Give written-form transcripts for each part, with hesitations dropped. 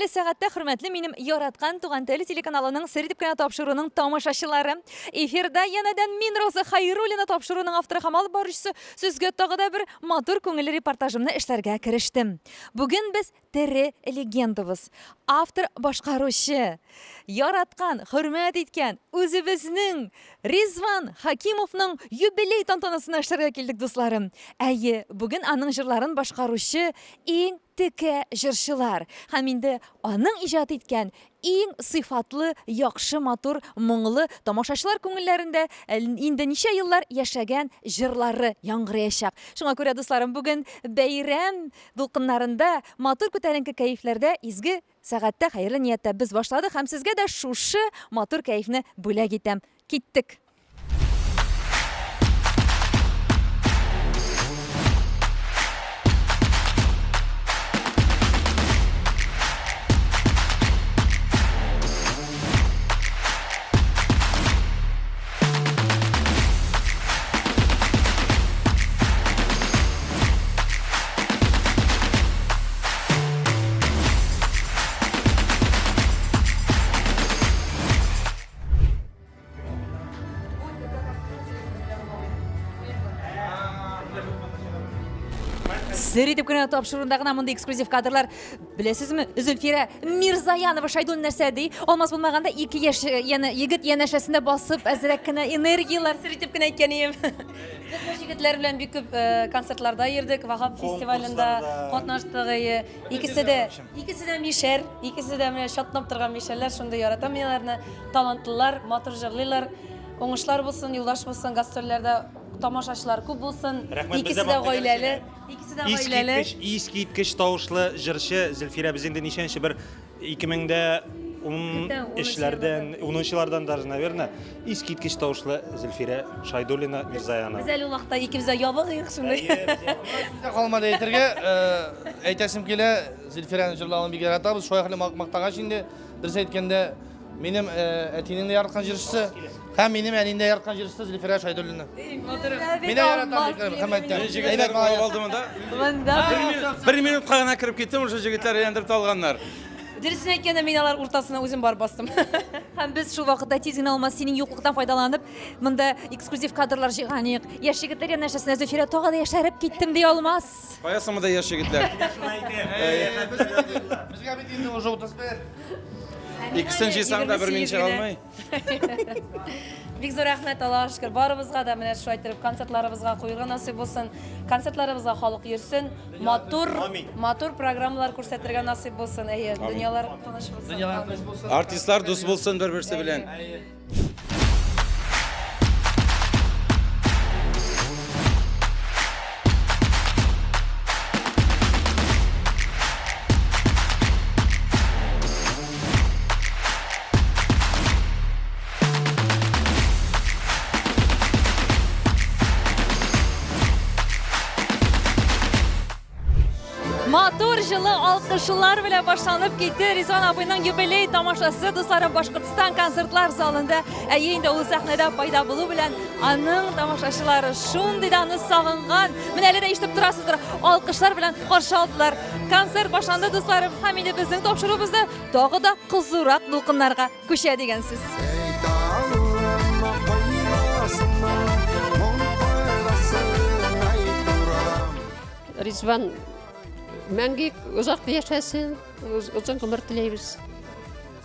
Хәерле сәгатьтә, хөрмәтле минем яраткан Туган тел телеканалының сер итеп кенә тапшыруының тамашачылары. Эфирда янәдән мин Роза Хайруллина тапшыруның авторы һәм алып баручысы сезгә тагы да бер матур күңелле репортажымны эшләргә керештем. Бүген без тере легендабыз, автор башкаручы, яраткан, хөрмәт иткән үзебезнең Ризван Хакимовның юбилей тантанасына эшләргә килдек, дусларым. Әйе, бүген аның җырларын башкаручы иң текә җырчылар һәм инде аның иҗат иткән иң сыйфатлы, яхшы, матур, моңлы, тамашачылар күңелләрендә инде ничә еллар яшәгән җырлары яңгыраячак. Шуңа күрә, дусларым, бүген бәйрәм дулкыннарында, матур күтәренке кәефләрдә изге сәгатьтә, хәерле нияттә без башладык һәм сезгә дә шушы матур кәефне бүләк итәм. Киттек! Сер итеп кенә тапшыруында гына мондый эксклюзив кадрлар. Беләсезме, Зөлфирә Мирзаянова Шайдун нәрсә ди? Алмаз булмаганда ике яшь э, яна, егет янәшәсендә басып, әзрәк кенә энергияләр. Сер итеп кенә әйткән идем. Без бу егетләр белән бик күп э, концертларда йөрдек, Вахаб фестивалендә катнаштык. Әйе. Икесе дә, икесе дә мишәр, икесе дә менә чатнап торган мишәрләр, шундый яратам мин аларны. Талантлылар, матур җырлыйлар. Уңышлар булсын, юлдаш булсын, гастрольләрдә тамашачылар күп булсын. Рәхмәт, Икесе дә гаиләле. Икесе дә гаиләле. Искиткеч, искиткеч тавышлы җырчы Зөлфирә без инде ничәнче бер 2013-ләрдән, 10-нчылардан даже, наверное, искиткеч тавышлы Зөлфирә Шайдуллина Мирзаянова. Без әле ул вакытта икебез дә ябык идек шундый. Сүз калмады әйтергә, әйтәсем килә, Зөлфирәнең җырлавын бик яратабыз. Шулай хәтле мактагач инде, дөрес әйткәндә, минем әтинең дә яраткан җырчысы һәм минем әнием дә яраткан җырчысы Зөлфирә Шайдуллина. Мин дә яратам бик һәм әйтәм. Җегетләр карап алды монда. Монда Бер минутка гына кереп киттем, уже җегетләр әйләндереп тә алганнар. Дөресен әйткәндә, мин алар уртасына үзем барып бастым. Һәм без шул вакытта тиз генә Алмаз синең юклыктан файдаланып, монда эксклюзив кадрлар җыйган идек. Яшь егетләр янәшәсенә Зөлфирә тагы да яшәреп киттем ди Алмаз. Кая соң монда яшь егетләр? Безгә бит инде уже 31. Икесен җыйсаң да бер мин чыга алмый. Бик зур рәхмәт, Аллага шөкер, барыбызга да менә шулай итеп концертларыбызга куерга насыйп булсын. Концертларыбызга халык йөрсен, матур, матур программалар күрсәтергә насыйп булсын. Әйе, дөньялар тыныч булсын. Дөньялар тыныч булсын. Артистлар дус булсын бер-берсе белән. Матур җылы алкышлар белән башланып китте Ризван абыйның юбилей тамашасы дусларым Башкортстан концертлар залында. Әйе, инде ул сәхнәдә пайда булу белән аның тамашачылары шундый да аны сагынган. Менә әле дә ишетеп торасыздыр, алкышлар белән каршы алдылар. Концерт башланды, дусларым, һәм инде безнең тапшыруыбыз да тагы да кызурак дулкыннарга күчә дигән сүз. Ризван мәңге озак яшәсен, озын гомер теләйбез.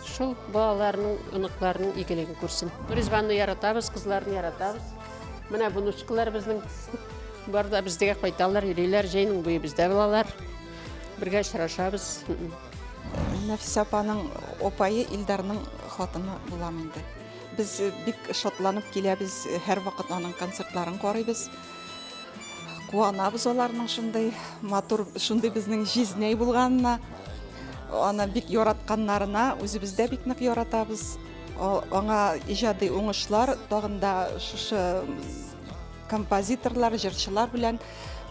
Шул балаларының, оныкларының игелеген күрсен. Ризванны яратабыз, кызларны яратабыз. Менә внучкалар безнең бар да безгә кайталар, йөриләр, җәйнең буе бездә булалар. Бергә очрашабыз. Нәфисә апаның апае Илдарның хатыны булам инде. Без бик шатланып киләбез, һәрвакыт аның концертларын карыйбыз. Куанабыз аларның шундый матур, шундый безнең җизнәй булганына, аны бик яратканнарына, үзебез дә бик нык яратабыз. Аңа иҗади уңышлар, тагын да шушы композиторлар, җырчылар белән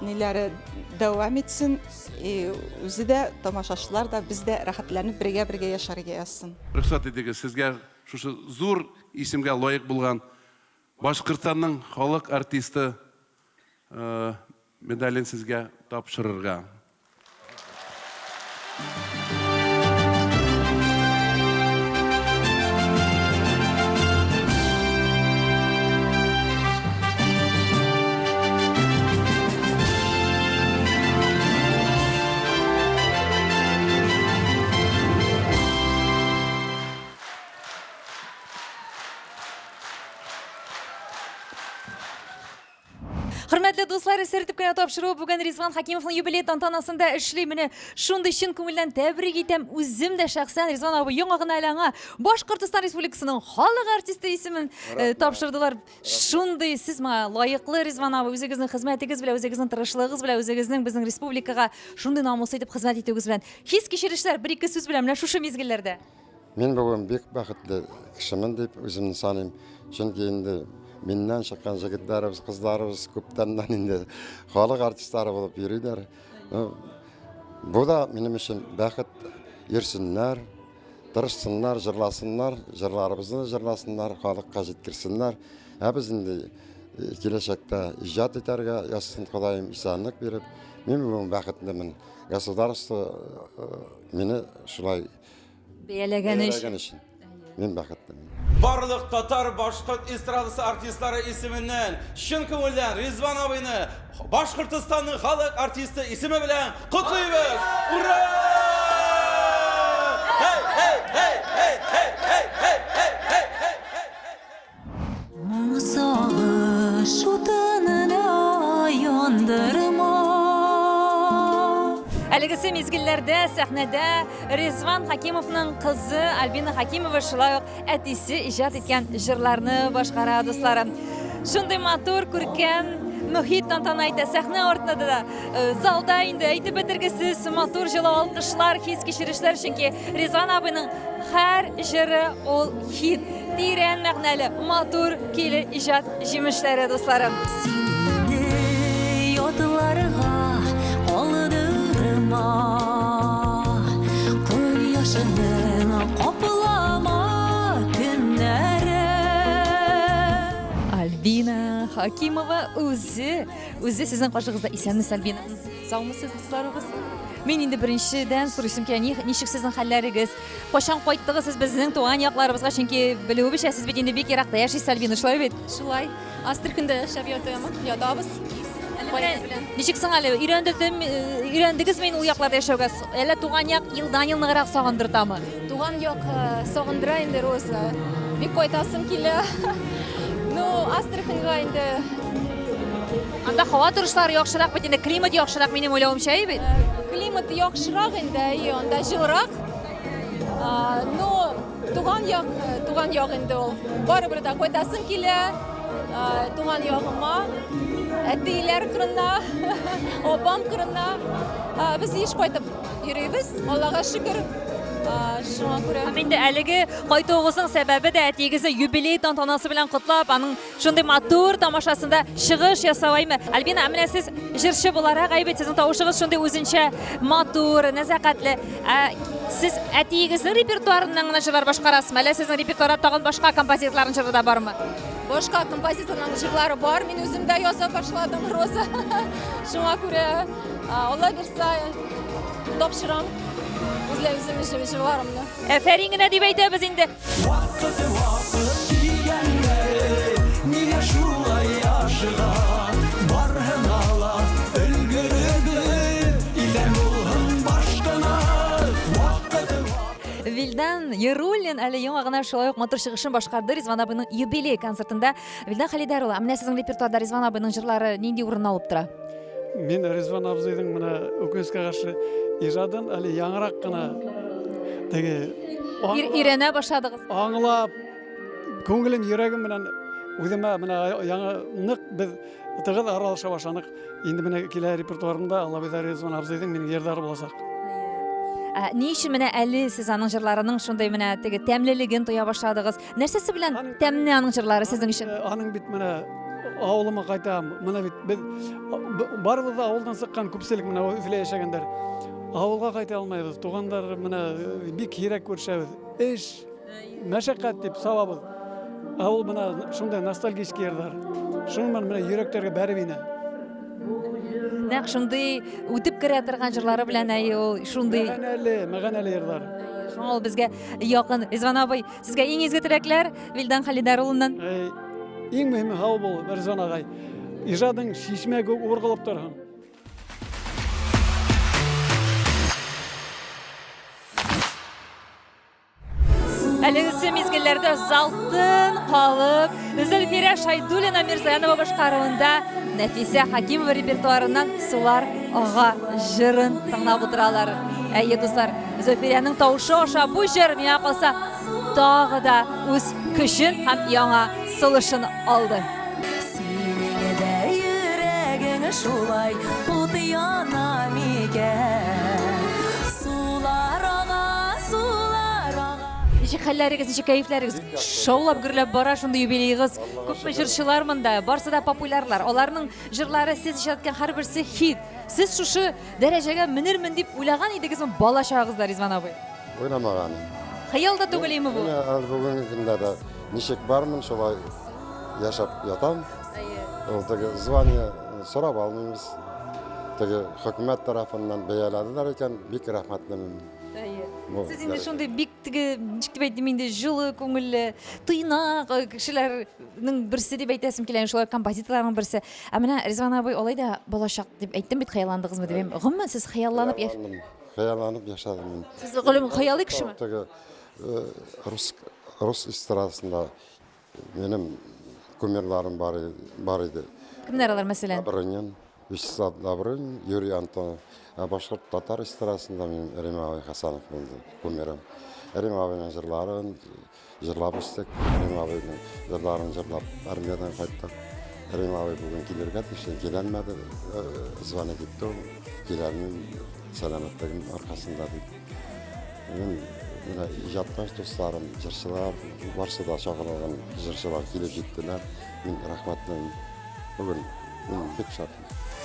ниләре дәвам итсен. И үзе дә, тамашачылар да, без дә рәхәтләнеп бергә-бергә яшәргә язсын. Рөхсәт итегез, сезгә шушы зур исемгә лаек булган Башкортстанның халык артисты медален сезгә тапшырырга. Хөрмәтле дуслар, сер итеп кенә тапшыру бүген Ризван Хакимовның юбилей тантанасында эшли. Менә шундый чын күңелдән тәбрик итәм. Үзем дә шәхсән Ризван абый яңа гына әле аңа Башкортостан Республикасының халык артисты исемен э, тапшырдылар. Шундый сез моңа лаеклы, Ризван абый, үзегезнең хезмәтегез белән, үзегезнең тырышлыгыгыз белән, үзегезнең безнең республикага шундый намуслы итеп хезмәт итүегез белән. Хис-кичерешләр бер-ике сүз белән менә шушы мизгелләрдә. Мин бүген бик бәхетле кешемен дип үземне саныйм. Чөнки инде миннән чыккан җегетләребез, кызларыбыз күптәннән инде халык артистлары булып йөриләр. Ну, бу да минем өчен бәхет. Йөрсеннәр, тырышсыннар, җырласыннар, җырларыбызны җырласыннар, халыкка җиткерсеннәр. Ә без инде э, киләчәктә иҗат итәргә язсын Ходаем исәнлек биреп. Мин бүген бәхетлемен. Государство э, мине шулай Бәяләгән өчен. Мин бәхетлемен. Барлык татар, башкорт эстрадасы артистлары исеменнән чын күңелдән Ризван абыйны Башкортостанның халык артисты исеме белән котлыйбыз! Ура! Һей, һей, һей, һей, һей, һей, һей, һей, һей, һей! Моң сагыш утынына яндырма. Әлегесе мизгелләрдә сәхнәдә Ризван Хакимовның кызы Альбина Хакимова шулай ук әтисе иҗат иткән җырларны башкара, дусларым. Шундый матур, күркәм мөхит тантана итә сәхнә артында да, э, залда инде әйтеп бетергесез матур җылы алкышлар, хис-кичерешләр, чөнки Ризван абыйның һәр җыры ул хит. Тирән мәгънәле, матур көйле иҗат җимешләре, дусларым. Син мине ятларга калдырма, Кояшның каплама көннәре. Альбина Хакимова үзе, үзе сезнең каршыгызда. Исәнмесез, Альбина. Саумысыз, дусларыбыз. Мин инде беренчедән сорыйсым килә, ничек сезнең хәлләрегез? Кайчан кайттыгыз сез безнең туган якларыбызга? Чөнки белүебезчә, сез бит инде бик еракта яшисез, Альбина, шулай бит? Шулай. Астраханьда яшәп ятабыз. Ничек соң әле? Өйрәндегезме, өйрәндегезме инде ул якларда яшәүгә? Әллә туган як елдан-ел ныграк сагындыртамы? Туган як э, сагындыра инде, Роза. Бик кайтасым килә. Ну, Астраханьга инде Анда һава торышлары яхшырак бит инде, климат яхшырак, минем уйлавымча, әйе бит? Э, климат яхшырак инде, әйе, анда җылырак. Но туган як, э, туган як инде ул. Барыбер дә кайтасым килә, э, туган ягыма, әтиләр кырына, апам кырына. Без еш кайтып йөрибез, Аллага шөкер. Шуңа күрә. Һәм инде әлеге кайтуыгызның сәбәбе дә әтиегезне юбилей тантанасы белән котлап, аның Шундый матур тамашасында чыгыш ясау, әйме? Альбина, ә менә сез җырчы буларак, әй бит, сезнең тавышыгыз шундый үзенчә матур, нәзакәтле. Ә сез әтиегезнең репертуарыннан гына җырлар башкарасызмы? Әллә сезнең репертуарда тагын башка композиторларның җыры да бармы? Башка композиторларның җырлары бар. Мин үзем дә яза башладым, Роза. Шуңа күрә, Алла бирса, тапшырам үзләребезнең җырларымны. Әфәрин генә дип әйтәбез инде. Вакыт, вакыт дигәннәре нигә шулай ашыга? Барһына ла өлгерербез, исән булһын баш кына. Вакыт, вакыт. Вилдан Яруллин әле яңа гына шулай ук матур чыгышын башкарды Ризван абыйның юбилей концертында. Вилдан Хәлидәр улы, ә менә сезнең репертуарда Ризван абыйның җырлары нинди урын алып тора? Мин Ризван абзыйның менә үкенечкә каршы иҗадын әле яңарак кына теге өйрәнә башладыгыз. Аңлап, күңелем, йөрәгем белән үземә менә яңа нык без тыгыз аралаша башладык. Инде менә килә репертуарымда Алла бирса Ризван абзыйның минем җырлары булачак. Ә, ни өчен менә әле сез аның җырларының шундый менә теге тәмлелеген тоя башладыгыз? Нәрсәсе белән тәмле аның җырлары сезнең өчен? Э, аның бит менә авылыма кайтам. Менә бит без барыбыз да авылдан чыккан күпчелек менә Өфелә яшәгәннәр. Авылга кайта алмайбыз. Туганнар менә э, бик һирәк күрешәбез. Эш, мәшәкать дип савабыз. Ә ул менә шундай ностальгический җырлар. Шуның белән менә йөрәкләргә бәреп инә. Нәкъ шундый үтеп керә торган җырлары белән әй ул шундый. Мәгънәле, мәгънәле җырлар. Шуңа ул безгә якын. Ризван абый, Сезгә иң изге теләкләр Вилдан Халидар улыннан. Иң мөһиме һау бул, Ризван агай. Ижадың чишмә күк ургылып торһын. Әлегесе мизгелләрдә зал тын калып, Зөлфирә Шайдуллина Мирзаянова башкаруында Нәфисә Хакимова репертуарыннан Сулар ага җырын тыңлап утыралар. Әйе, дуслар, Зөлфирәнең тавышы аша бу җыр миңа калса тагы да үз көчен һәм яңа сулышын алды. Синең дә йөрәгең шулай ут яна микән? Сулар ага, сулар ага. Ничек хәлләрегез, ничек кәефләрегез? Шаулап гөрләп бара шундый юбилеегыз. Күпме җырчылар монда, барсы да популярлар. Аларның җырлары сез иҗат иткән һәрберсе хит. Сез шушы дәрәҗәгә менермен дип уйлаган идегезме бала чагыгызда, Ризван абый? Уйламаган. Хыял да түгел име бу? Менә әле бүгенге көндә дә ничек бармын, шулай яшәп ятам. Ул теге звание сорап алмыйбыз. Теге хөкүмәт тарафыннан бәяләделәр икән, бик рәхмәтлемен. Әйе. Бу Сез инде дәрәҗәгә. шундый бик теге, ничек дип әйтим инде, җылы күңелле, тыйнак э, кешеләрнең берсе дип әйтәсем килә, шулай композиторларның берсе. Ә менә Ризван абый алай да балачак дип әйттем бит, хыялландыгызмы дип. Гомумән сез хыялланып яш Хыялландым. Хыялланып яшәдем мин. Сез гомумән хыялый кешеме? Теге э, рус рус эстрадасында минем кумирларым бар, бар иде. Кемнәр алар, мәсәлән? Добрынин, Вячеслав Добрынин, Юрий Антонов. Ә башкорт татар эстрадасында минем Рим абый Хасанов булды кумирым. Рим абыйның җырларын Җырлап үстек. Рим абыйның җырларын җырлап армиядән кайттык. Рим абый бүген килергә тиеш, киләлмәде. Э, звонить итте ул. Киләлмим, сәламәтлегем аркасында дип. Мин менә иҗатташ дусларым, җырчылар, барсы да чакырылган җырчылар килеп җиттеләр. Мин рәхмәтлемен. Бүген мин бик шат.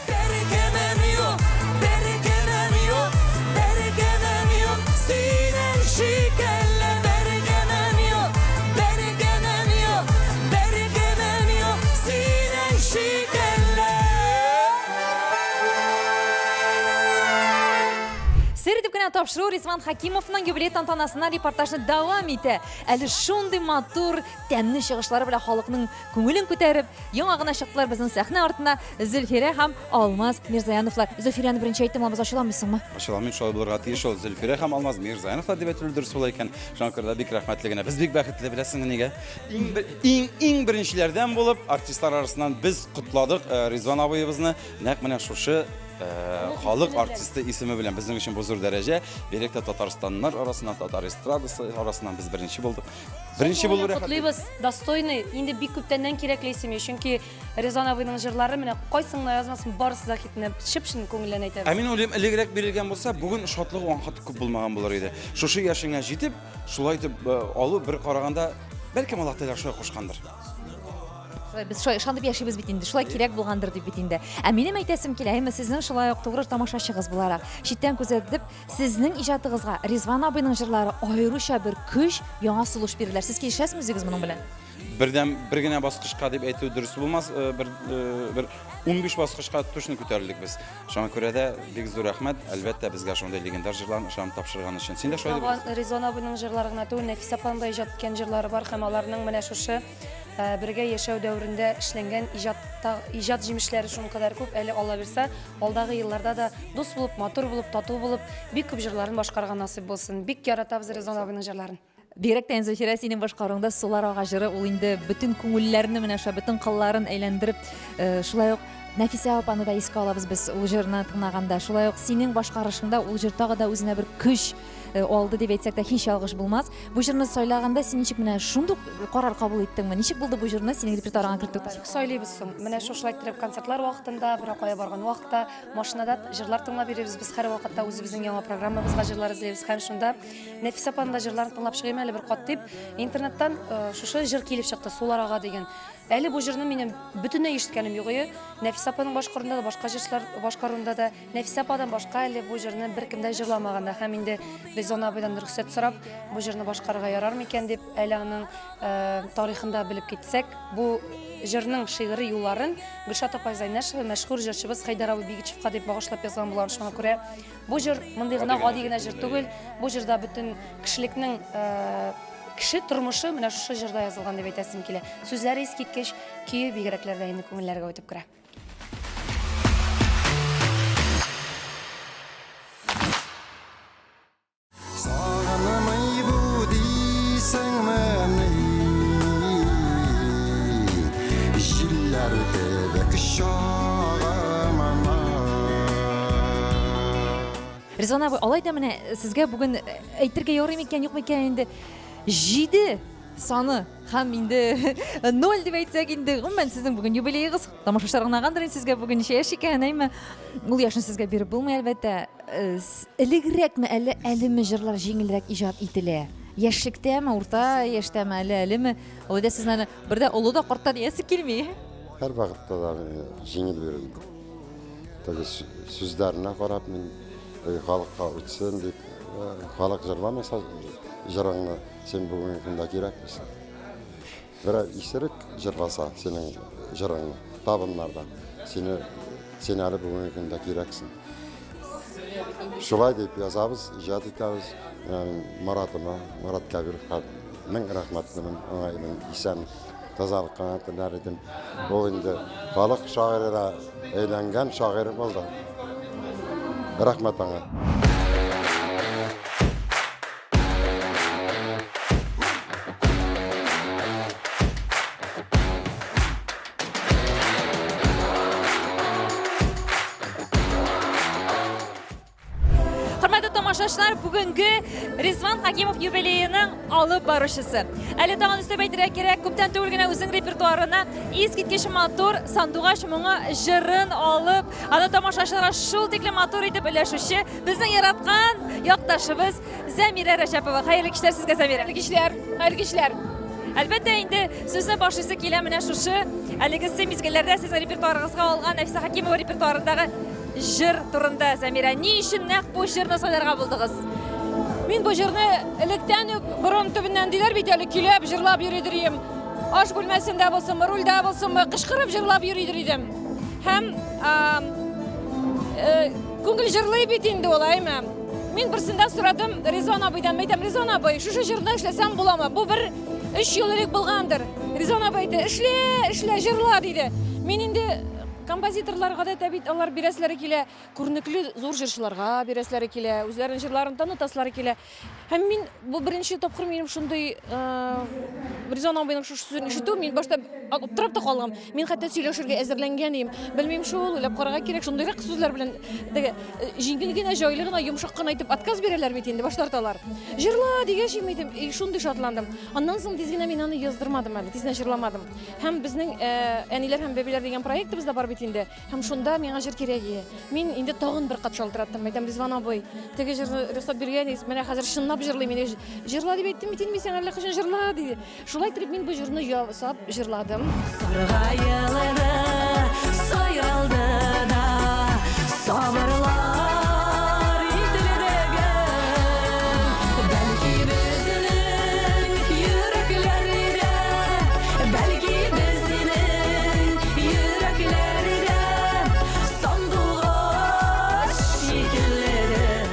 Беркемем юк, беркемем юк, беркемем юк, синең шикелле беркемем юк, беркемем юк, беркемем юк, синең шикелле. Сер итеп кенә тапшыру Ризван Хакимовның юбилей тантанасына репортажны дәвам итә. Әле шундый матур, тәмле чыгышлары белән халыкның Күңелен күтәреп, яңа гына чыктылар безнең сәхнә артына Зөлфирә һәм Алмаз Мирзаяновлар. Зөлфирәне беренче әйттем, Алмаз ачуламыйсыңмы? Ачуламыйм, шулай булырга тиеш ул. Зөлфирә һәм Алмаз Мирзаяновлар дип әйтелү дөрес була икән. Шуңа күрә дә бик рәхмәтле генә. Без бик бәхетле, беләсеңме нигә? Иң, иң, иң беренчеләрдән булып артистлар арасыннан без котладык э, Ризван абыебызны. Нәкъ менә шушы э, халык артисты исеме белән безнең өчен бу зур дәрәҗә. Бигрәк тә татарстаннар арасыннан, татар эстрадасы арасыннан без беренче булдык. Беренче булу рәхәт. Котлыйбыз, достойный, инде бик күптәннән кирәкле исем, чөнки Резан абыйның җырлары менә кайсын гына язмасын, барысы да хит, менә чып-чын күңелдән әйтәбез. Ә мин уйлыйм, элегрәк бирелгән булса, бүген шатлыгы аңа хәтле күп булмаган булыр иде. Шушы яшеңә җитеп, шулай итеп э, алу бер караганда, бәлкем Аллаһ Тәгалә шулай кушкандыр. Шулай без шулай ышанып яшибез бит инде, шулай кирәк булгандыр дип бит инде. Ә минем әйтәсем килә, әмма сезнең шулай ук тугры тамашачыгыз буларак, читтән күзәтеп, Сезнең иҗатыгызга Ризван абыйның җырлары аеруча бер көч, яңа сулыш бирделәр. Сез килешәсезме үзегез моның белән? Бердән бер генә баскычка дип әйтү дөрес булмас, э, бер э, бер 15 баскычка точно күтәрелдек без. Шуңа күрә дә бик зур рәхмәт, әлбәттә, безгә шундый легендар җырларын ышанып тапшырган өчен. Син дә шулай дип уйлыйсың? Ризван абыйның җырлары гына түгел, Нәфисә апаның да иҗат иткән җырлары бар һәм аларның менә шушы э, бергә яшәү дәверендә эшләнгән иҗатта иҗат җимешләре шуникадәр күп, әле Алла бирсә, Алдагы елларда да дус булып, матур булып, тату булып, бик күп җырларын башкарырга насыйп булсын. Бик яратабыз Резон абыйның җырларын. Бигрәк тә Зөлфирә, синең башкаруыңда Сулар ага җыры ул инде бөтен күңелләрне менә шулай бөтен кылларын әйләндереп, э, шулай ук Нәфисә апаны да искә алабыз без ул җырны тыңлаганда. Шулай ук синең башкарышыңда ул җыр тагы да үзенә бер көч э, алды дип әйтсәк тә һич ялгыш булмас. Бу җырны сайлаганда син ничек менә шундук карар кабул иттеңме? Ничек булды бу җырны синең репертуарыңа кертү? Ничек сайлыйбыз соң? Менә шушылай иттереп концертлар вакытында, берәр кая барган вакытта, машинада җырлар тыңлап йөрибез без һәрвакытта үзебезнең яңа программабызга җырлар эзлибез һәм шунда Нәфисә апаның да җырларын тыңлап чыгыйм әле бер кат дип, интернеттан э, шушы җыр килеп чыкты, Сулар ага дигән. Әле бу җырны минем бөтенләй ишеткәнем юк иде. Нәфисә апаның башкаруында да, башка җырчылар башкаруында да, Нәфисә ападан башка әле бу җырны беркем дә җырламаган да. Һәм инде Резон абыйдан рөхсәт сорап, бу җырны башкарырга ярар микән дип, әле аның э, тарихын да белеп китсәк, бу җырның шигъри юлларын Гөлшат апай Зайнәшева мәшһүр җырчыбыз Хәйдәр абый Бигичевка дип багышлап язган булган. Шуңа күрә бу җыр мондый гына гади генә җыр түгел. Бу җырда бөтен кешелекнең э, кеше тормышы менә шушы җырда язылган дип әйтәсем килә. Сүзләре искиткеч, көе бигрәкләр дә инде күңелләргә үтеп керә. Сагынмый бу дисең. Ризван абый, алай да менә сезгә бүген әйтергә ярый микән, юк микән инде 7 саны һәм инде 0 дип әйтсәк инде, гомумән сезнең бүген юбилеегыз. Тамашачылар аңлагандыр инде сезгә бүген ничә яшь икәнен, әйме? Ул яшен сезгә биреп булмый, әлбәттә. Элегрәкме әллә әлеме җырлар җиңелрәк иҗат ителә? Яшьлектәме, урта яшьтәме, әллә әлеме? Алай да сезне аны бер дә олы да карт та диясе килми. Һәрвакытта да җиңел бирелде. Теге сүзләренә карап мин халыкка үтсен дип, халык җырламаса җырыңны, син бүгенге көндә кирәкмисең. Берәр исерек җырласа синең җырыңны табыннарда, сине син әле бүгенге көндә кирәксең. Шулай дип язабыз, иҗат итәбез. Маратыма, Марат Кәбировка мең рәхмәтлемен, аңа инде исән тазалык кына теләр идем. Ул инде халык шагыйренә әйләнгән шагыйрь булды. Рәхмәт аңа. Хөрмәтле тамашачылар, бүгенге Ризван Хакимов юбилееның алып баручысы. Әле тагын өстәп әйтергә кирәк, күптән түгел генә үзенең репертуарына искиткеч матур Сандугач моңы җырын алып, аны тамашачыларга шул тиклем матур итеп өләшүче безнең яраткан якташыбыз Зәмирә Рәҗәпова. Хәерле кичләр сезгә, Зәмирә. Хәерле кичләр, хәерле кичләр. Әлбәттә инде сүзне башлыйсы килә менә шушы әлегесе мизгелләрдә сезнең репертуарыгызга алган Нәфисә Хәкимова репертуарындагы җыр турында, Зәмирә. Ни өчен нәкъ бу җырны сайларга булдыгыз? Мин бу җырны электән үк борын төбеннән диләр бит әле, көйләп җырлап йөридер идем. Аш бүлмәсендә булсынмы, рульдә булсынмы, кычкырып җырлап йөридер идем. Һәм күңел җырлый бит инде ул, әйме? Мин берсендә сорадым Ризван абыйдан, әйтәм, Ризван абый, шушы җырны эшләсәм буламы? Бу бер өч ел элек булгандыр. Ризван абый әйтте, эшлә, эшлә, җырла, диде. Мин инде композиторлар гадәттә бит алар бирәселәре килә, күренекле зур җырчыларга бирәселәре килә, үзләренең җырларын танытасылары килә. Һәм мин бу беренче тапкыр минем шундый Ризван абыйның шушы сүзен ишетү, мин башта аптырап та калдым. Мин хәтта сөйләшергә әзерләнгән идем. Белмим шул, уйлап карарга кирәк. Шундыйрак сүзләр белән теге җиңел генә, җайлы гына, йомшак кына итеп отказ бирәләр бит инде, баш тарталар. Җырла дигәч, мин әйтәм, и шундый шатландым. Аннан соң тиз генә мин аны яздырмадым әле, тиз генә җырламадым. Һәм безнең Әниләр һәм бәбиләр дигән проектыбыз да бар бит инде. Һәм шунда миңа җыр кирәк иде. Мин инде тагын бер кат шалтыраттым. Әйтәм, Ризван абый, теге җырны рөхсәт биргән идегез, менә хәзер чынлап җырлыйм инде. Җырла дип әйттем бит инде мин сиңа әллә кайчан җырла, диде. Шулай итеп мин бу җырны ясап җырладым. Саргаелды, сайралды да, сабырлар ителде гел. Бәлки безнең йөрәкләрдә, бәлки безнең йөрәкләрдә сандугач шикелледер.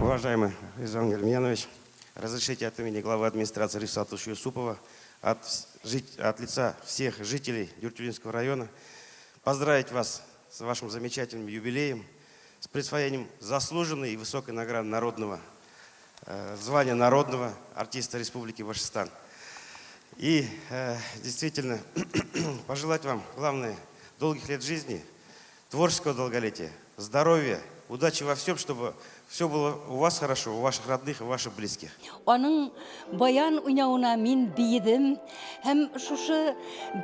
Уважаемый Ризван Гельмиянович, разрешите от имени главы администрации Рифсата Юсупова, от, жить, от лица всех жителей Дюртюлинского района поздравить вас с вашим замечательным юбилеем, с присвоением заслуженной и высокой награды народного, звания народного артиста Республики Башкортостан. И действительно пожелать вам, главное, долгих лет жизни, творческого долголетия, здоровья, удачи во всем, чтобы все было у вас хорошо, у ваших родных и ваших близких. Аның баян уйнавына мин биедем һәм шушы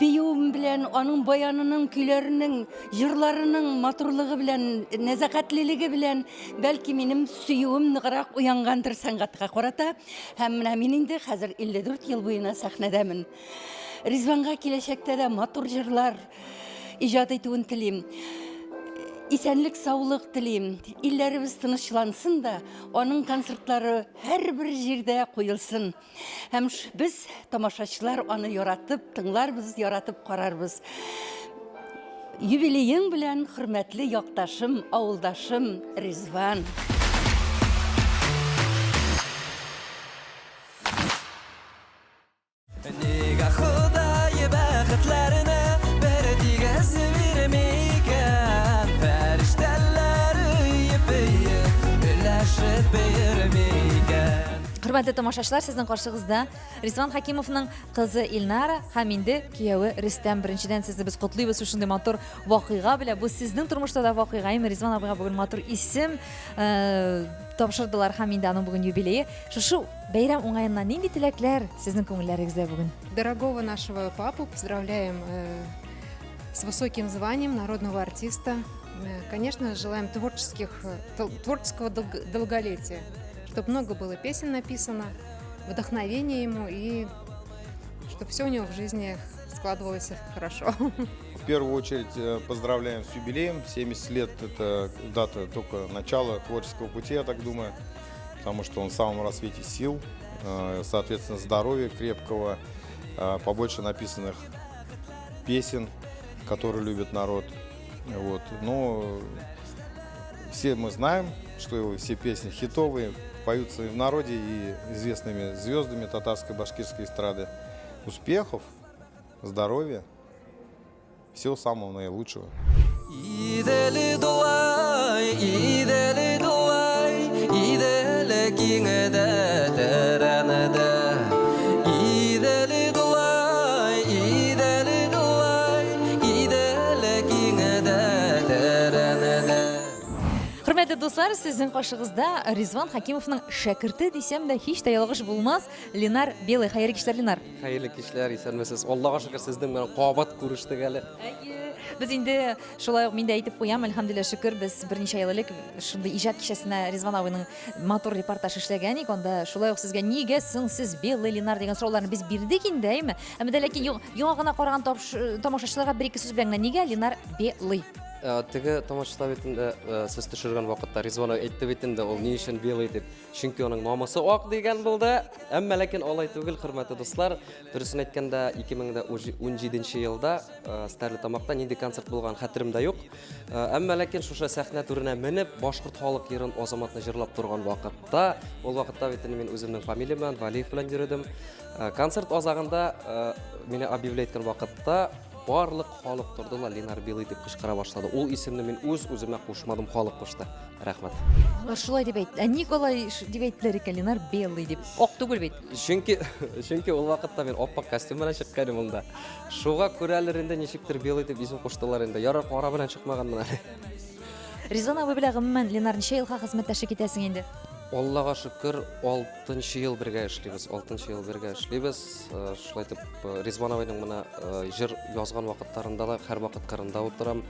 биюем белән аның баянының, көйләренең, җырларының матурлыгы белән, нәзакәтлелеге белән, бәлки минем сөюем ныграк уянгандыр сәнгатькә карата. Һәм менә мин инде хәзер 54 ел буена сәхнәдәмен. Ризванга киләчәктә дә матур җырлар иҗат итүен телим. Исәнлек, саулык телим. Илләребез тынычлансын да, аның концертлары һәрбер җирдә куелсын. Һәм без, тамашачылар, аны яратып тыңларбыз, яратып карарбыз. Юбилеең белән, хөрмәтле якташым, авылдашым Ризван! Нигә Ходай бәхетләрне бер тигез бирми икән? Фәрештәләр өеп-өеп өләшеп бирми икән? Хөрмәтле тамашачылар, сезнең каршыгызда Ризван Хакимовның кызы Илнара һәм инде кияве Рөстәм. Беренчедән сезне без котлыйбыз шушындый матур вакыйга белән. Бу сезнең тормышта да вакыйга. Әйме Ризван абыйга бүген матур исем э, тапшырдылар һәм инде аның бүген юбилее. Шушы бәйрәм уңаеннан нинди теләкләр сезнең күңелләрегездә бүген? Дорогого нашего папу поздравляем э, с высоким званием народного артиста. Э, конечно, желаем творческих, творческого долголетия чтобы много было песен написано, вдохновение ему и чтобы все у него в жизни складывалось хорошо. В первую очередь э, поздравляем с юбилеем. 70 лет – это дата только начала творческого пути, я так думаю, потому что он в самом рассвете сил, э, соответственно, здоровья крепкого, э, побольше написанных песен, которые любит народ. Вот. Но все мы знаем, что его все песни хитовые, поются и в народе, и известными звездами татарской, башкирской эстрады. Успехов, здоровья, всего самого наилучшего. Иделе дулай, иделе дулай, иделе киңедә, тәрәнедә. Иделе дулай, иделе дулай, иделе киңедә, тәрәнедә. Хөрмәтле дуслар, сезнең каршыгызда Ризван Хакимовның шәкерте дисәм дә һич тә ялгыш булмас, Ленар Белый. Хәерле кичләр, Ленар. Хәерле кичләр, исәнмесез. Аллага шөкер, сезнең белән кабат күрештек әле. Әйе. Без инде шулай ук мин дә әйтеп куям, әлхәмдүлилләһ шөкер, без берничә ел элек шундый иҗат кичәсенә Ризван абыйның матур репортаж эшләгән идек. Анда шулай ук сезгә нигә соң сез Белый Ленар дигән сорауларны без бирдек инде, әйеме? Әмма дә ләкин яңа гына караган тамашачыларга бер-ике сүз белән генә нигә Ленар Белый? Э, теге тамашачылар бит инде э, сез төшергән вакытта Ризван әйтте бит инде ул ни өчен белый дип. Чөнки аның намысы ак дигән булды. Әмма ләкин алай түгел, хөрмәтле дуслар. Дөресен әйткәндә, 2017 елда э, Стәрлетамакта нинди концерт булган хәтеремдә юк. Әмма ләкин шушы сәхнә түренә менеп, башкорт халык йырын Азаматны җырлап торган вакытта, ул вакытта бит инде мин үземнең фамилиям белән, Валиев белән йөрдем. Концерт азагында мине объявлять иткән вакытта Барлык халык торды ла Ленар Белый дип кычкыра башлады. Ул исемне мин үз үземә кушмадым, халык кушты. Рәхмәт. Алар шулай дип әйтте. Ә ник алай дип әйттеләр икән, Ленар Белый дип? Ак түгел бит. Чөнки чөнки ул вакытта мин аппак костюм белән чыккан идем монда. Шуга күрәлер инде ничектер Белый дип исем куштылар инде. Ярар, кара белән чыкмаганмын әле. Ризван абый белән гомумән, Ленар, ничә елга хезмәттәшлек итәсең инде? Аллага шөкер, алтынчы ел бергә эшлибез. Алтынчы ел бергә эшлибез. Э, шулай итеп, э, Ризван абыйның менә э, җыр язган вакытларында да һәрвакыт кырында утырам.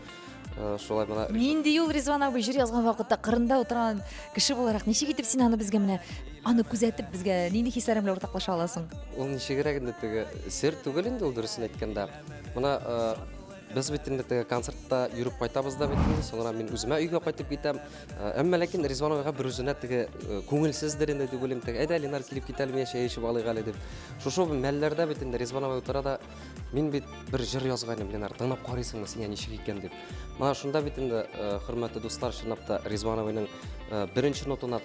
Шулай менә. Нинди ул Ризван абый җыр язган вакытта кырында утырган кеше буларак, ничек итеп син аны безгә менә аны күзәтеп безгә нинди хисләрең белән уртаклаша аласың? Ул ничегрәк инде теге сер түгел инде ул дөресен әйткәндә. Менә Без бит инде теге концертта йөреп кайтабыз да бит инде, соңра мин үземә өйгә кайтып китәм. Э, әмма ләкин Ризван абыйга бер үзенә теге э, күңелсездер инде дип уйлыйм. Теге, әйдә, Ленар килеп кит әле, чәй эчеп алыйк әле дип. Шушы мәлләрдә бит инде Ризван абый утыра да, мин бит бер җыр язган идем, Ленар, тыңлап карыйсыңмы, сиңа ничек икән дип. Менә шунда бит инде, э, хөрмәтле дуслар, чынлап та Ризван абыйның беренче нотына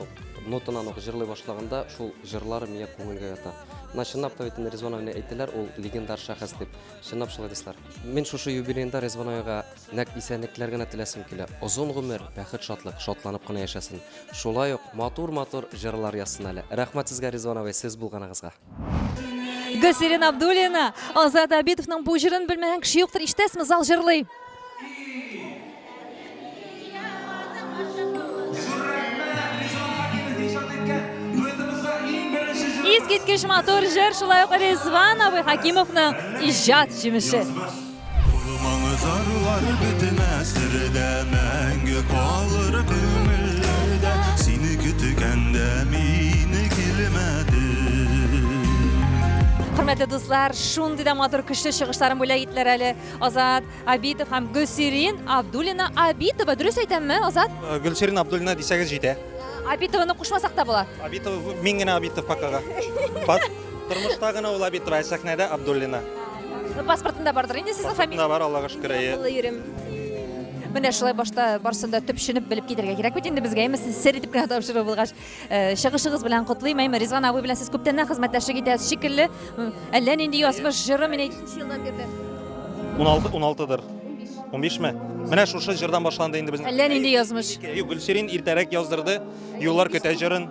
нотынан ук җырлый башлаганда шул җырлары миңа күңелгә ята. Менә чынлап та бит инде Ризван абыйны әйтәләр, ул легендар шәхес дип. Чынлап шулай, дуслар. Мин шушы юбилеенда Резван абыйга нәкъ исәнлекләр генә теләсем килә. Озын гомер, бәхет, шатлык, шатланып кына яшәсен. Шулай ук матур-матур җырлар язсын әле. Рәхмәт сезгә, Резван абый, сез булганыгызга. Гөлсирин Абдуллина, Азат Абитовның бу җырын белмәгән кеше юктыр, ишетәсезме, зал җырлый. Искиткеч матур җыр, шулай ук Ризван абый Хакимовның иҗат җимеше. Зарлар бетмәс сердә мәңге калыр күңелдә Сине көткәндә мине килмәде Хөрмәтле дуслар, шундый да матур көчле чыгышларын бүләк иттеләр әле Азат Абитов һәм Гөлсирин Абдуллина Абитова. Дөрес әйтәмме, Азат? Э, Гөлсирин Абдуллина дисәгез җитә. Абитованы кушмасак та була. Абитов, мин генә Абитов покага. Тормышта гына ул Абитова, ә сәхнәдә Абдуллина. Паспортында бардыр инде сезнең фамилия. Паспортында бар, Аллага шөкер, әйе. Йөрим. Менә шулай башта барсын да төпченеп белеп китәргә кирәк бит инде безгә, әйме, сер итеп кенә тапшыру булгач. Э, чыгышыгыз белән котлыйм, әйме, Ризван абый белән сез күптәннән хезмәттәшлек итәсез шикелле. Әллә нинди язмыш җыры мин Ничә елдан бирле? 16, 16-дыр. 15 ме? Менә шушы җырдан башланды инде безнең. Әллә нинди язмыш. Юк, Гөлсирин иртәрәк яздырды. Юллар көтә җырын.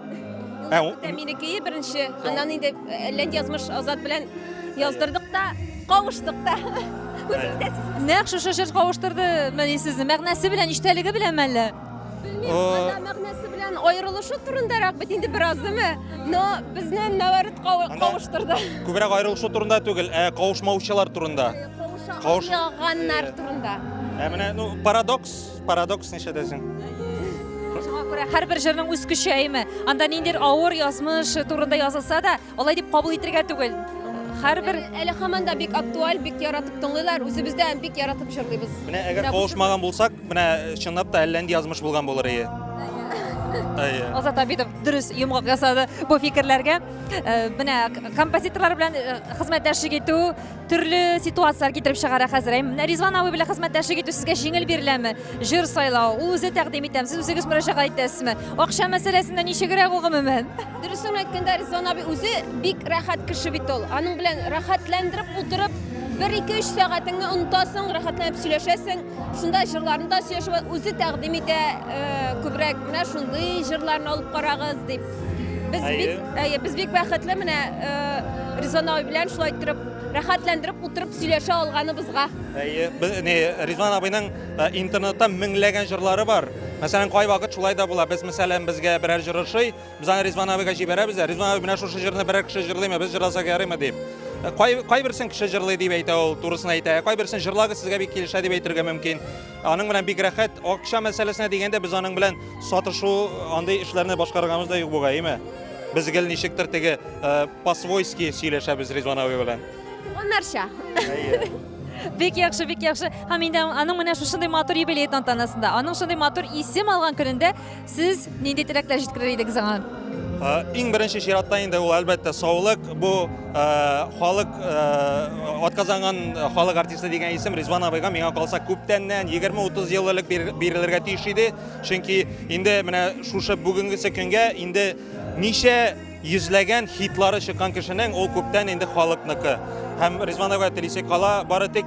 Ә, Минеке беренче, аннан инде әллә нинди язмыш Азат белән яздырдык та, кавыштык та. Үзебез дә сизмәс. Нәкъ шушы җыр кавыштырды мени сезне? Мәгънәсе белән, эчтәлеге белән мәллә? Белмим, анда мәгънәсе белән аерылышу турындарак бит инде беразымы, но безне наоборот кавыштырды. Күбрәк аерылышу турында түгел, ә кавышмаучылар турында. Кавыша алмаганнар турында. Ә менә, ну, парадокс, парадокс нишләтәсең? Шуңа күрә һәрбер җырның үз көче, әйме? Анда ниндидер авыр язмыш турында язылса да, алай дип кабул итергә түгел. Һәрбер Әле һаман да бик актуаль, бик яратып тыңлыйлар, үзебез дә бик яратып җырлыйбыз. Менә әгәр кавышмаган булсак, менә чынлап та әллә нинди язмыш булган булыр ие. Әйе. Азат Абитов дөрес йомгак ясады бу фикерләргә. Менә композиторлар белән хезмәттәшлек итү төрле ситуацияләр китереп чыгара хәзер. Әй, менә Ризван абый белән хезмәттәшлек итү сезгә җиңел биреләме? Җыр сайлау, ул үзе тәкъдим итәме, сез үзегез мөрәҗәгать итәсезме? Акча мәсьәләсендә ничегрәк ул гомумән? Дөресен әйткәндә, Ризван абый үзе бик рәхәт кеше бит ул. Аның белән рәхәтләндереп утырып, бер, ике, өч сәгатеңне онытасың, рәхәтләнеп сөйләшәсең. Шунда җырларны да сөйләшеп, үзе тәкъдим итә күбрәк, менә шундый җырларны алып карагыз дип. Без бик, әйе, без бик бәхетле менә Ризван абый белән шулай иттереп, рәхәтләндереп утырып сөйләшә алганыбызга. Әйе, без не Ризван абыйның интернетта меңләгән җырлары бар. Мәсәлән, кайвакыт шулай да була. Без, мәсәлән, безгә берәр җыр ошый, Без аны Ризван абыйга җибәрәбез дә, Ризван абый, менә шушы җырны берәр кеше җырлыймы, без җырласак ярыймы дип. Кай, кайберсен кеше җырлый дип әйтә ул, турысын әйтә. Кайберсен җырлагыз сезгә бик килешә дип әйтергә мөмкин. Аның белән бик рәхәт. Акча мәсьәләсенә дигәндә без аның белән сатышу, андый эшләрне башкарганыбыз да юк бугай, әйме? Без гел ничектер теге по-свойски сөйләшәбез Ризван абый белән. Туганнарча. Бик яхшы, бик яхшы. Һәм инде аның менә шушындый матур юбилей тантанасында, аның шундый матур исем алган көнендә Сез нинди теләкләр җиткерер идегез аңа? Иң беренче чиратта инде ул әлбәттә саулык. Бу халык атказанган халык артисты дигән исем Ризван абыйга миңа калса күптәннән 20-30 ел элек бирелергә тиеш иде. Чөнки инде менә шушы бүгенгесе көнгә инде ничә йөзләгән хитлары чыккан кешенең ул күптән инде халыкныкы. Һәм Ризван абыйга телисе кала бары тик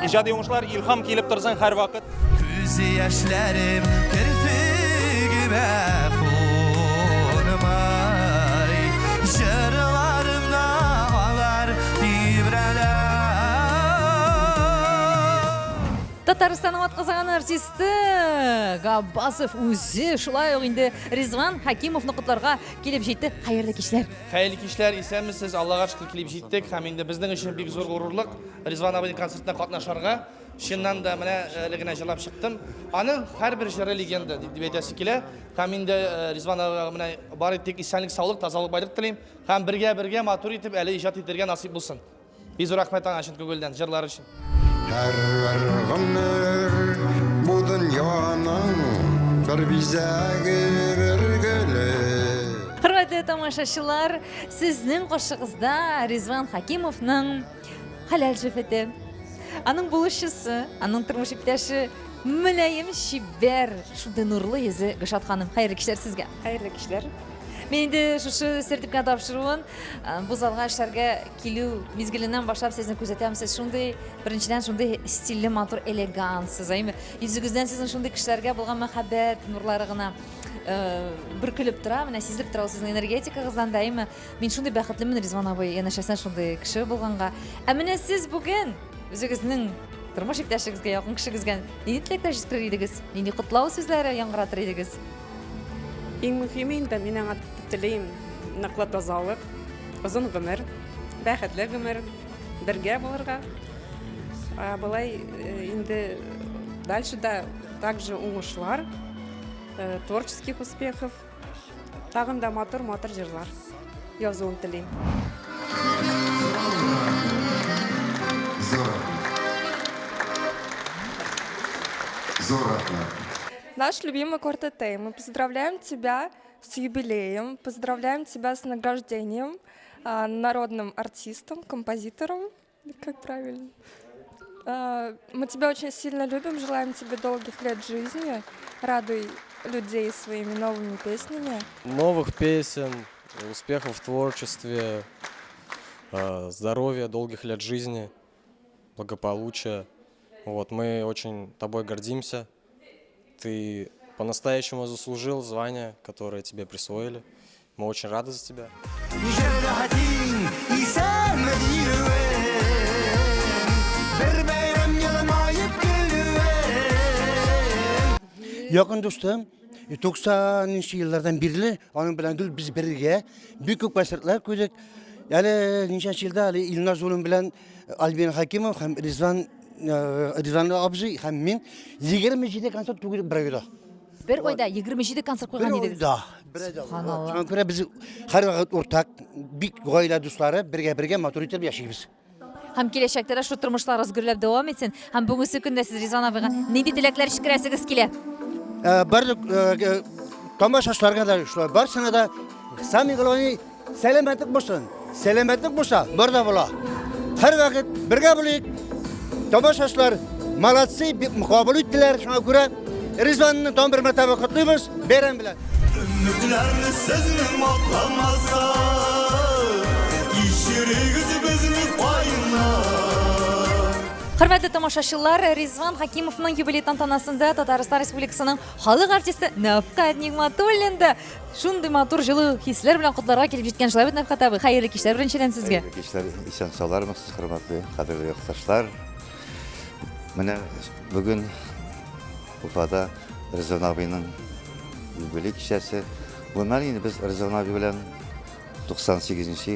Иҗади уңышлар, илһам килеп торсын һәрвакыт. Күз яшьләрем керфегемә кунмай, җырларымда алар тибрәлә. Татарстанның атказанган артисты Габбасов үзе шулай ук инде Ризван Хәкимовны котларга килеп җитте. Хәерле кичләр. Хәерле кичләр, исәнмесез, Аллага шөкер килеп җиттек һәм инде безнең өчен бик зур горурлык Ризван абыйның концертына катнашарга. Чыннан да менә әле генә җырлап чыктым. Аның һәрбер җыры легенда дип әйтәсе килә. Һәм инде Ризван абыйга менә бары тик исәнлек, саулык, тазалык, байлык телим. Һәм бергә-бергә матур итеп әле иҗат итәргә насыйп булсын. Бик зур рәхмәт аңа чын күңелдән җырлары өчен. Һәрбер гомер бу дөньяның бер бизәге, бер гөле. Хөрмәтле тамашачылар, сезнең каршыгызда Ризван Хакимовның хәләл җефете, аның булышчысы, аның тормыш иптәше, мөлаем, чибәр, шундый нурлы йөзе Гөлшат ханым. Хәерле кичләр сезгә. Хәерле кичләр. Мин инде шушы сертификат тапшыруын бу залга эшләргә килү мизгеленнән башлап сезне күзәтәм. Сез шундый, беренчедән, шундый стильле, матур, элегантсыз, әйме? Йөзегездән сезнең шундый кешеләргә булган мәхәббәт нурлары гына бөркелеп тора. Менә сизелеп тора ул сезнең энергетикагыздан да, әйме? Мин шундый бәхетлемен, Ризван абый, янәшәсенә шундый кеше булганга. Ә менә сез бүген үзегезнең тормыш иптәшегезгә, якын кешегезгә нинди теләкләр җиткерер идегез? Нинди котлау сүзләре яңгыратыр идегез? Иң мөһиме инде мин аңа телим ныклы тазалык, озын гомер, бәхетле гомер, бергә булырга. Ә болай э, инде дальше да также уңышлар, э, творческих успехов, тагын да матур-матур җырлар язуын телим. Зур. Зур рәхмәт. Наш любимый Кортетей, мы поздравляем тебя с юбилеем, поздравляем тебя с награждением народным артистом, композитором, как правильно. Мы тебя очень сильно любим, желаем тебе долгих лет жизни, радуй людей своими новыми песнями. Новых песен, успехов в творчестве, здоровья, долгих лет жизни, благополучия. Вот, мы очень тобой гордимся. Ты по-настоящему заслужил звание, которое тебе присвоили. Мы очень рады за тебя. Җәрәхәтең исәнме диюем, Бер бәйрәм елмаеп көлүем. Якын дустым, 90нчы еллардан бирле аның белән гел без бергә бик күп концертлар куйдык. Әле ничәнче елда әле Илназ улым белән Альбин Хакимов һәм Ризван Ризван абзый һәм мин 27 концерт куйдык бер айда. Бер айда 27 концерт куйган идегез. Бер айда. Бер айда. Шуңа күрә без һәрвакыт уртак, бик гаилә дуслары бергә-бергә матур итеп яшибез. Һәм киләчәктә дә шул тормышларыгыз гөрләп дәвам итсен. Һәм бүгенге көндә сез Ризван абыйга нинди теләкләр җиткерәсегез килә? Э, барлык э, э, тамашачыларга да шулай барсына да самый главный сәламәтлек булсын. Сәламәтлек булса, бар да була. Һәрвакыт бергә булыйк. Тамашачылар молодцы, бик кабул иттеләр. Шуңа күрә Ризванны тагын бер мәртәбә котлыйбыз бәйрәм белән. Өметләрне сезнең акламаса, Кичерегез безне кайнар. Хөрмәтле тамашачылар, Ризван Хакимовның юбилей тантанасында Татарстан Республикасының халык артисты Нәфкать Нигматуллин да шундый матур җылы хисләр белән котларга килеп җиткән. Шулай бит, Нәфкать абый, хәерле кичләр беренчедән сезгә. Хәерле кичләр, исән саулармысыз, хөрмәтле, кадерле якташлар. Менә бүген Уфада Ризван абыйның юбилей кичәсе. Гомумән инде без Ризван абый белән 98 нче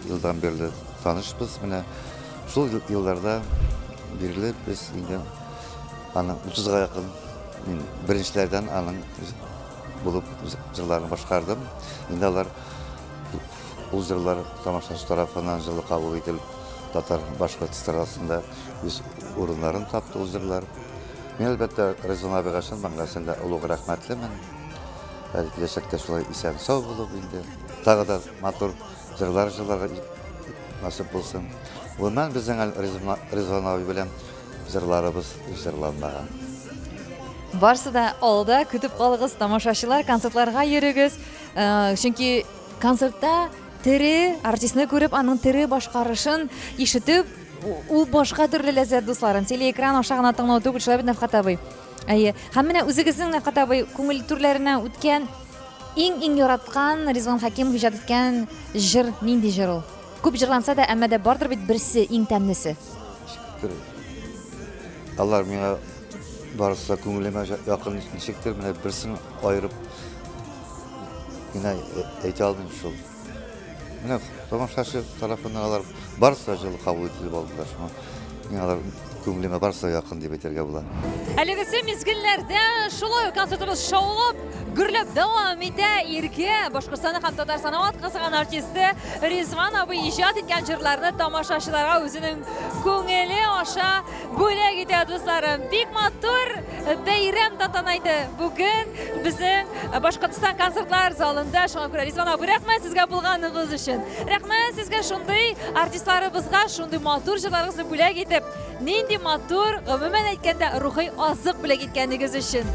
елдан бирле танышбыз. Менә шул елларда бирле без инде аның 30-га якын мин беренчеләрдән аның булып җырларын башкардым. Инде алар ул җырлар тамашачы тарафыннан җылы кабул ителеп, татар башкорт эстрадасында үз урыннарын тапты ул җырлар. Мин, әлбәттә, Ризван абыйга чын мәгънәсендә олуг рәхмәтлемен. Әле киләчәктә шулай исән-сау булып инде. Тагы да матур җырлар җырларга насыйп булсын. Гомумән, безнең әле Ризван абый белән җырларыбыз җырланмаган. Барсы да алда, көтеп калыгыз, тамашачылар, концертларга йөрегез. Э, чөнки концертта тере артистны күреп, аның тере башкарышын ишетеп, Ул башка төрле ләззәт, дусларым. Телеэкран аша гына тыңлау түгел, шулай бит, Нәфкать абый? Әйе. Һәм менә үзегезнең Нәфкать абый күңел түрләренә үткән иң-иң яраткан Ризван Хәкимов иҗат иткән җыр нинди җыр ул? Күп җырланса да, әмма дә бардыр бит берсе иң тәмлесе. Ничектер, алар миңа барысы да күңелемә якын ничектер, менә берсен аерып генә әйтә алмыйм шул. Менә тамашачы тарафыннан алар барысы да җылы кабул ителеп алдылар. Шуңа миңа алар күңелемә барысы да якын дип әйтергә була. Әлегесе мизгелләрдә шулай ук концертыбыз шаулап, гөрләп дәвам итә. Иркә, Башкортстанның һәм Татарстанның атказанган артисты Ризван абый иҗат иткән җырларны тамашачыларга үзенең күңеле аша бүләк итә, дусларым. Бик матур бәйрәм тантана итә бүген безнең Башкортстан концертлар залында. Шуңа күрә Ризван абый, рәхмәт сезгә булганыгыз өчен. Рәхмәт сезгә шундый артистларыбызга шундый матур җырларыгызны бүләк итеп, нинди матур, гомумән әйткәндә, рухи азык бүләк иткәнегез өчен.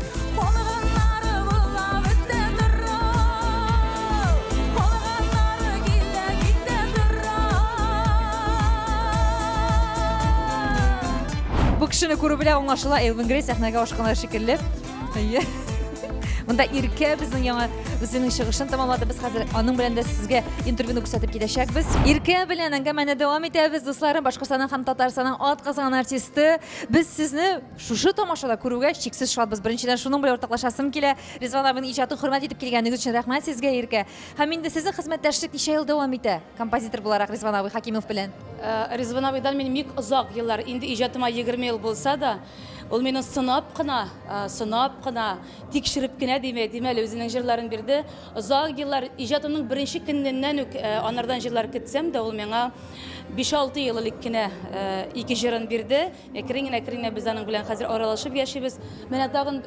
Бу кешене күрү белән аңлашыла, Элвин Грей сәхнәгә ашкына шикелле. Әйе. Монда Иркә безнең яңа үзенең чыгышын тәмамлады. Без хәзер аның белән дә сезгә интервьюны күрсәтеп китәчәкбез. Иркә белән әңгәмәне дәвам итәбез, дусларым. Башкортстанның һәм Татарстанның атказанган артисты. Без сезне шушы тамашада күрүгә чиксез шатбыз. Беренчедән, шуның белән уртаклашасым килә. Ризван абыйның иҗатын хөрмәт итеп килгәнегез өчен рәхмәт сезгә, Иркә. Һәм инде сезнең хезмәттәшлек ничә ел дәвам итә? Композитор буларак Ризван абый Хакимов белән. Э, Ризван абыйдан мин бик озак еллар, инде иҗатыма 20 ел булса да, ул мине сынап кына, э, сынап кына, тикшереп кенә димә, димә әле үзенең җырларын бирде. Озак еллар иҗатымның беренче көненнән үк э, анардан җырлар көтсәм дә, ул миңа 5-6 ел элек кенә ике җырын бирде. Әкрен генә, әкрен генә без аның белән хәзер аралашып яшибез. Менә тагын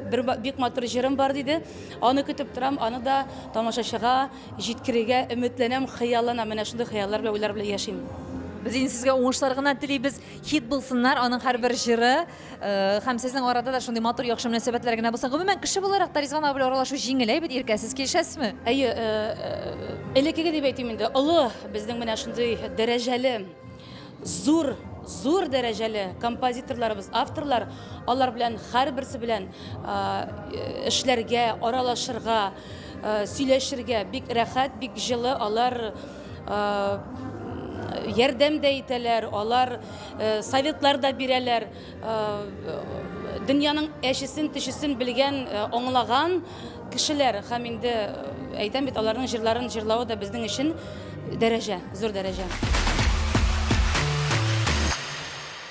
бер бик матур җырым бар диде. Аны көтеп торам, аны да тамашачыга Җиткерергә өметләнәм, хыялланам. Менә шундый хыяллар белән, уйлар белән яшим. Без инде сезгә уңышлар гына телибез. Хит булсыннар аның һәрбер җыры. Э, һәм сезнең арада да шундый матур, яхшы мөнәсәбәтләр генә булсын. Гомумән, кеше буларак та Ризван абый белән аралашу җиңел, әй бит, Иркә, сез килешәсезме? Әйе, э, э, элеккеге дип әйтим инде, олы, безнең менә шундый дәрәҗәле, зур зур дәрәҗәле композиторларыбыз, авторлар, алар белән һәрберсе белән эшләргә, аралашырга, сөйләшергә бик рәхәт, бик җылы. Алар ярдәм дә итәләр, алар советлар да бирәләр. Дөньяның әчесен, төчесен белгән, аңлаган кешеләр һәм инде әйтәм бит, аларның җырларын җырлавы да безнең өчен дәрәҗә, зур дәрәҗә.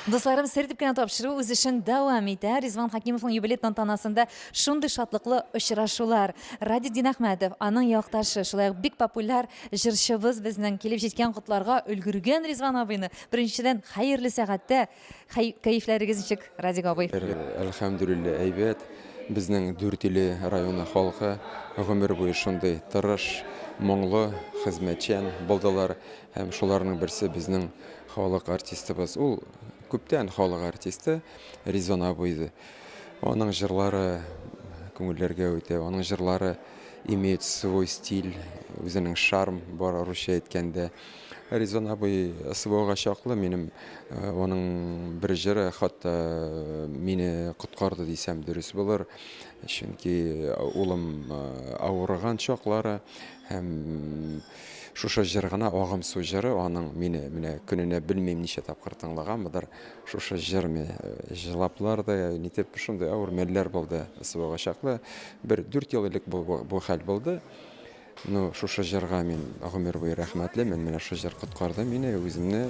Дусларым, сер дип кенә тапшыру үз эшен дәвам итә. Ризван Хакимовның юбилей тантанасында шундый шатлыклы очрашулар. Радик Динәхмәтов, аның якташы, шулай ук бик популяр җырчыбыз безнең килеп җиткән котларга өлгергән Ризван абыйны. Беренчедән, хәерле сәгатьтә Хәй, кәефләрегез ничек, Радик абый? Әлхәмдүлилләһ, әйбәт. Безнең Дүртөйле районы халкы гомер буе шундый тырыш, моңлы, хезмәтчән булдылар. Һәм шуларның берсе безнең халык артистыбыз. Ул күптән халык артисты Ризван абый. Аның җырлары күңелләргә үтә, аның җырлары имеют свой стиль, үзенең шарм бар, русча әйткәндә. Ризван абый СВОга чаклы минем аның бер җыры хатта мине коткарды дисәм дөрес булыр. Чөнки улым авырган чаклары һәм шушы җыр гына Агым су җыры аның мине менә көненә белмим ничә тапкыр тыңлаганмыдыр. Шушы җыр мине җылаплар да нитеп шундый авыр мәлләр булды СВОга чаклы. Бер дүрт ел элек бу хәл булды. Ну, шушы җырга мин гомер буе рәхмәтлемен. Менә шушы җыр коткарды мине, үземне.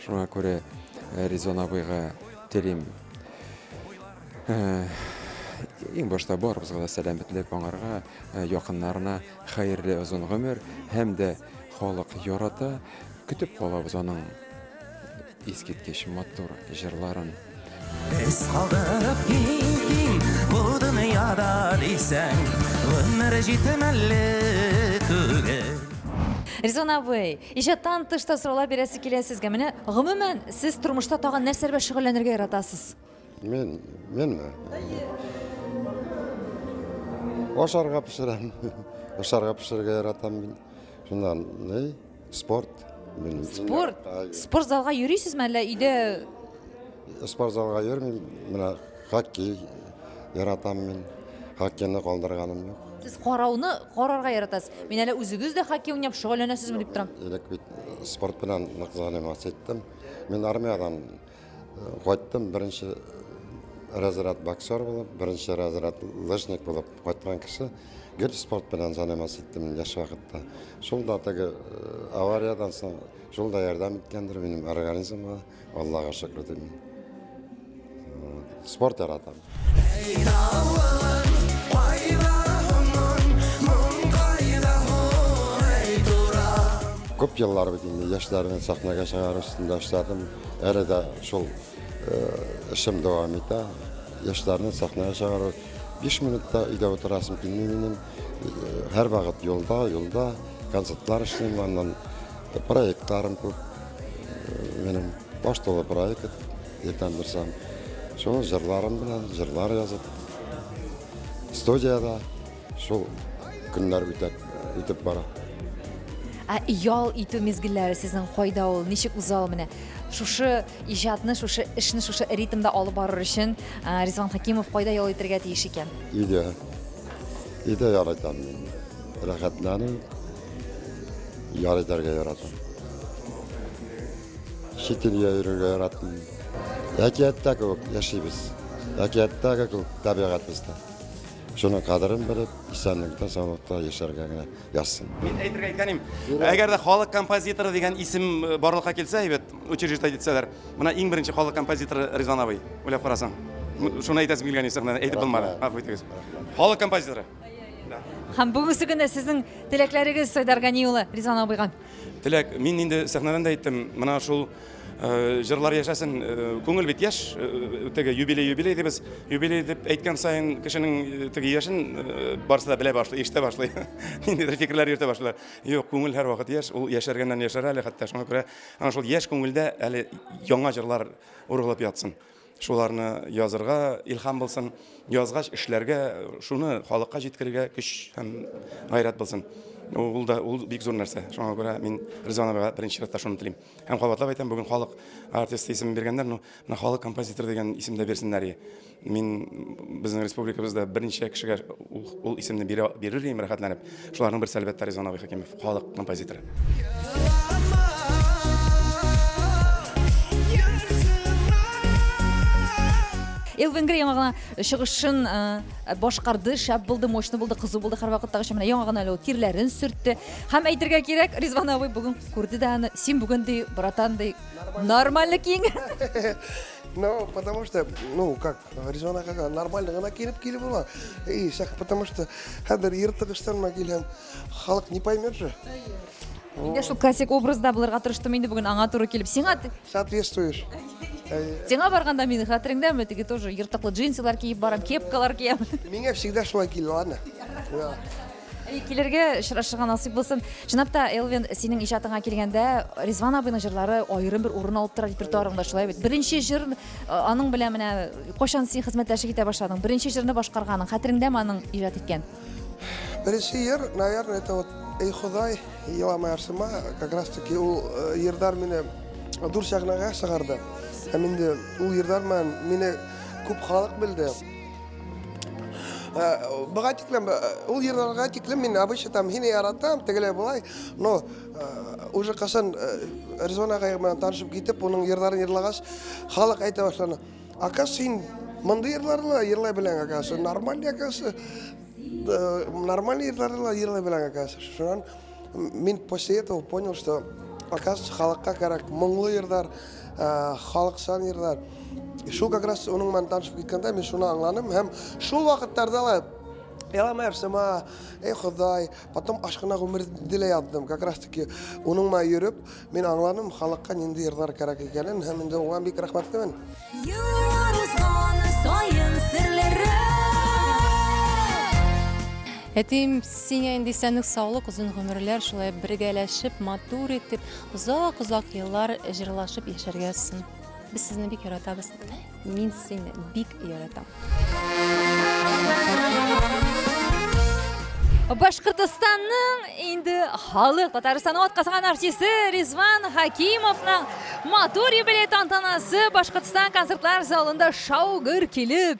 Шуңа күрә э, Ризван абыйга телим. Э, иң башта барыбызга да сәламәтлек, аңарга, э, якыннарына хәерле озын гомер һәм дә халык ярата. Көтеп калабыз аның Искиткеч матур җырларын. Эз калдырып китим бу дөньяда дисәң, гомер җитмәле түгел. Ризван абый, иҗаттан тыш та сораулар бирәсе килә сезгә. Менә гомумән сез тормышта тагын нәрсәләр белән шөгыльләнергә яратасыз? Мин, минме? Ашарга пешерәм. Ашарга пешерергә яратам мин. Шуннан, ни, спорт. Мин, Спорт? Спорт залга йөрисезме әллә өйдә? Спорт залга йөрмим. Менә хоккей яратам мин. Хоккейны калдырганым юк. Сез карауны карарга яратасыз. Мин әле үзегез дә хоккей уйнап шөгыльләнәсезме дип торам. Элек бит спорт белән нык заниматься иттем. Мин армиядән Кайттым беренче разряд боксер булып, беренче разряд лыжник булып кайткан кеше. Гел спорт белән заниматься иттем яшь вакытта. Шул да теге э, авариядән соң шул да ярдәм иткәндер минем организмга. Аллага шөкер дим. Спорт яратам. Күп еллар бит инде яшьләрне сәхнәгә чыгару өстендә эшләдем. Әле дә шул эшем дәвам итә. Яшьләрне сәхнәгә чыгару. 5 минут та өйдә утырасым килми минем. Һәрвакыт юлда, юлда концертлар эшлим, аннан проектларым күп. Минем баш тулы проект. Иртән торсам, шул җырларым белән җырлар язып, студиядә шул көннәр үтеп, үтеп бара. Ә ял итү мизгелләре сезнең кайда ул, ничек уза ул менә? Шушы иҗатны, шушы эшне, шушы ритмда алып барыр өчен Ризван Хәкимов кайда ял итәргә тиеш икән? Өйдә. Өйдә ял итәм мин. Рәхәтләнеп ял итәргә яратам. Чит илгә йөрергә яратмыйм. Әкияттә кебек яшибез. Әкияттәге кебек табигать бездә. Шуның кадерен белеп, исәнлектә, саулыкта яшәргә генә язсын. Мин әйтергә әйткәнем, әгәр дә халык композиторы дигән исем э, барлыкка килсә, әйбәт, учреждать итсәләр, менә иң беренче халык композиторы Ризван абый, уйлап карасаң. Шуны әйтәсем килгән иде сәхнәдән, әйтеп булмады, гафу итегез. Халык композиторы. Һәм бүгенге көндә сезнең теләкләрегез, Айдар Гани улы, Ризван абыйга. Теләк, мин инде сәхнәдән дә әйттем, менә шул э, җырлар яшәсен, э, күңел бит яшь, э, теге юбилей юбилей дибез. Юбилей дип әйткән саен кешенең теге яшен барысы да белә башлый, ишетә башлый. Ниндидер фикерләр йөртә башлыйлар. Юк, күңел һәрвакыт яшь, ул яшәргәннән яшәрә әле хәтта. Шуңа күрә ана шул яшь күңелдә әле яңа җырлар ургылып ятсын. Шуларны язырга илһам булсын, язгач эшләргә, шуны халыкка җиткерергә көч һәм гайрәт булсын. Ул да ул бик зур нәрсә. Шуңа күрә мин Ризван абыйга беренче чиратта шуны телим. Һәм кабатлап әйтәм, бүген халык артисты исемен биргәннәр, ну, менә халык композитор дигән исем дә бирсеннәр и. Мин безнең республикабызда берничә кешегә ул, ул исемне бирә, бирер идем рәхәтләнеп. Шуларның берсе, әлбәттә, Ризван абый Хәкимов, халык композиторы. Элвин Грей яңа гына чыгышын э, башкарды, шәп булды, мощный булды, кызу булды һәрвакыттагыча. Менә яңа гына әле ул тирләрен сөртте. Һәм әйтергә кирәк, Ризван абый бүген күрде дә аны. Син бүген ди, братан ди, нормально киенгән. Ну, потому что, ну, как, Ризван ага нормально гына киенеп килеп була. И, потому что хәзер ертык ыштанма килһәң, халык не поймет же. Мин дә шул классик образда булырга тырыштым инде бүген аңа туры килеп. Сиңа соответствуешь. Сиңа барганда мин хәтереңдәме, теге тоже ертыклы джинсылар киеп барам, кепкалар киям. Миңа всегда шулай килә, ладно. Килергә очрашырга насыйп булсын. Чынлап та, Элвин, синең иҗатыңа килгәндә, Ризван абыйның җырлары аерым бер урын алып тора репертуарыңда, шулай бит? Беренче җыр аның белән менә кайчан син хезмәттәшлек итә башладың? Беренче җырны башкарганың, хәтереңдәме аның иҗат иткән? Беренче җыр, наверное, это вот Эй, Ходай, елама ярсыма, как раз таки ул йырдар мине дур сәхнәгә чыгарды. Һәм инде ул йырдар белән мине күп халык белде. Быга тиклем, ул йырларга тиклем мин обычно там һине яратам, тегеләй болай, но уже кашан Ризван агай белән танышып китеп, уның йырларын йырлагач, халык әйтә башлады. Оказывается, син мондый йырларны да йырлай беләң, оказывается, нормальный, оказывается, нормальный йырларны да йырлай беләң, оказывается. Шуннан мин после этого понял, что, оказывается, халыкка кирәк моңлы йырлар, халыкчан йырлар. Шул как раз уның белән танышып киткәндә мин шуны аңладым һәм шул вакытларда ла Елама ярсыма, эй Ходай, потом ашкына гомер дилә яздым. Как раз таки уның белән йөреп, мин аңладым халыкка нинди йырлар кирәк икәнен һәм инде уңа бик рәхмәтлемен. Еллар узган саен серлерәк. Әтием, сиңа инде исәнлек, саулык, озын гомерләр, шулай бергәләшеп, матур итеп, озак-озак еллар җырлашып яшәргә язсын. Без сезне бик яратабыз. Мин сине бик яратам. Башкортостанның инде халык Татарстанның атказанган артисты Ризван Хакимовның матур юбилей тантанасы Башкортостан концертлар залында шау-гөр килеп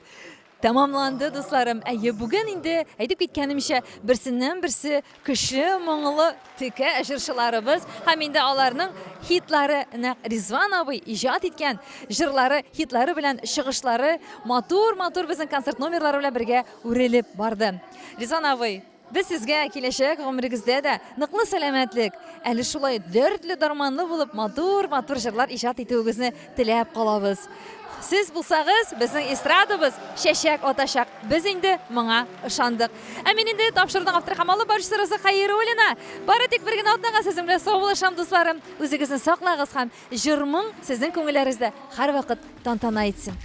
тәмамланды, дусларым. Әйе, бүген инде әйтеп киткәнемчә, берсеннән-берсе көчле, моңлы текә җырчыларыбыз һәм инде аларның хитлары нәкъ Ризван абый иҗат иткән җырлары, хитлары белән чыгышлары матур-матур безнең концерт номерлары белән бергә үрелеп барды. Ризван абый, без сезгә киләчәк гомерегездә дә ныклы сәламәтлек, әле шулай дәртле-дарманлы булып матур-матур җырлар иҗат итүегезне теләп калабыз. Сез булсагыз, безнең эстрадабыз чәчәк атачак. Без инде моңа ышандык. Ә мин инде тапшыруның авторы һәм алып баручысы Роза Хәйруллина. Бары тик бер генә атнага сезнең белән саубуллашам, дусларым. Үзегезне саклагыз һәм җыр-моң сезнең күңелләрегездә һәрвакыт тантана итсен.